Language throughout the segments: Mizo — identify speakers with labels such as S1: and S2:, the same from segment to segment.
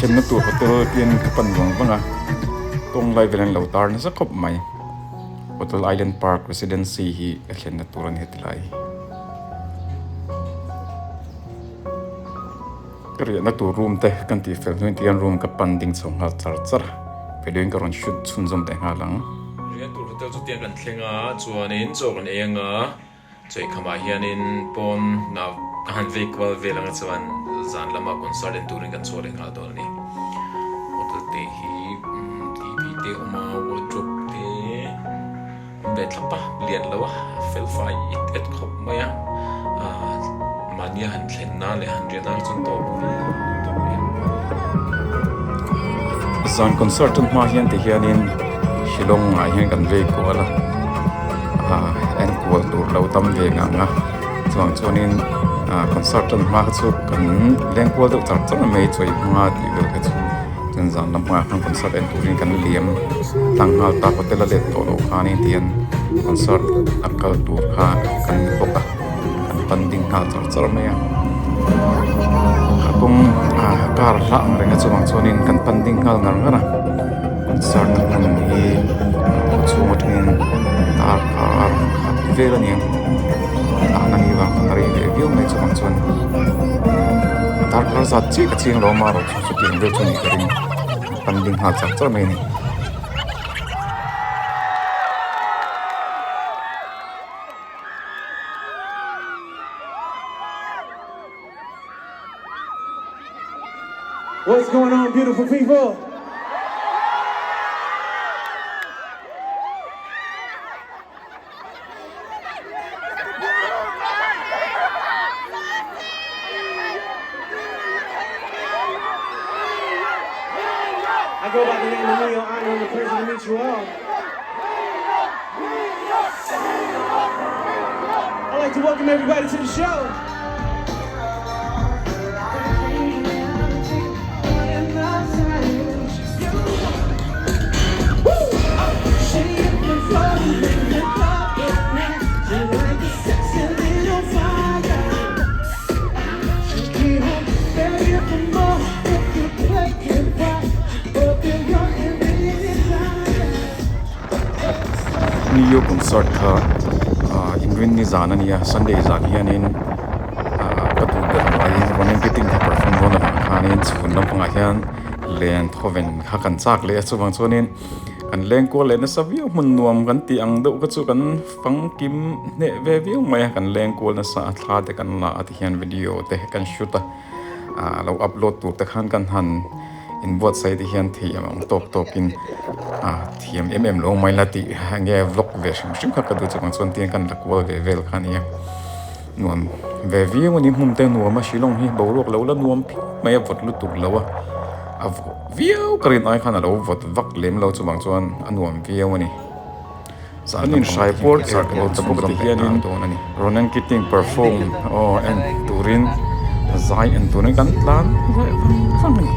S1: Thlenna tur hotel pian ka pan vang vang a, tawng lai vel an lo tar nasa khawp mai. Hotel Island Park Residency hi ka thlenna tur a ni heti lai. Ka riahna tur room te kan tih fel hnuin tihian room ka pan ding chho nghal char char a, video in ka rawn shoot chhunzawm leh nghal ang.
S2: Riahna tur hotel chu tiang kan thleng a, chuanin chaw kan ei anga. Chawihkhamah hianin pawn ah ka han vei kual vel anga chuan zan lama concert en turin kan chhuak leh nghal dawn a ni. Hotel te hi TV te a awm a, wardrobe te a awm ve thlap a, lian lo a, a fel fai it et khawp mai a, ah mahnia han thlen na leh han riah na chuan tawp viau tawp mai a.
S1: Zan concert tan hma hian ti hianin Shillong ah hian kan vei kual a. ah en kual tur lo tam ve ngang a chuvang chuanin ah concert tan hma kha chu kan leng kual deuh char char mai chawi hmanga tih vel kha chu chuan zan lam hmangah khan concert en turin kan liam tlang nghal ta hotel a let tawh loh khanin tihian concert a kal tur kha kan ni bawk a kan pan ding nghal char char mai a a kawng ah car hlah ang reng a chuvang chuanin kan pan ding nghal ngar ngar a. Concert na hmun hi khaw chhung atangin darkar khat vel a ni ang tlan a nih vang khan a rei ve viau mai chuvang chuan darkar zat chiah ka chiang lo a marawh chu chutiang vel chu a nih ka ring pan ding nghal char char mai a ni.
S3: What's going on beautiful people? I go by the name of Neo Anno and a pleasure to meet you all. I'd like to welcome everybody to the show.
S1: New concert kha ah inrinni zan a nia Sunday zan hianin ah ka duh ber maiin Ronan Keating kha perform dawn avang khanin chhun lampangah hian len thawven kha kan chak leh a chuvang chuanin kan leng kual leh nasa viau hmun nuam kan tih ang deuh kha chu kan fangkim hneh ve viau mai a kan leng kual nasa a thla te kan la a tihian video te kan shoot a ah lo upload tur te khan kan han. Inbuatsaih te hian thei ang ang tawk tawkin ah thiam em em lo mai la tih enge vlog ve hrim hrim kha ka duh chuvang chuan tiang kan la kual ve vel kha ania nuam ve viau ani hmun te nuam a Shillong hi boruak lo la nuam phian mai a vawt lutuk lo a a vawt viau ka rin ai khan a lo vawt vak lem lo chuvang chuan a nuam viau ani. An inhrai puar chak lo ta bawk ti hianin Ronan Keating perform aw en turin zai en turin kan tlan leh vang vang a ni.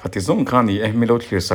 S1: Khati zawng kha ni e, milo thlir sak.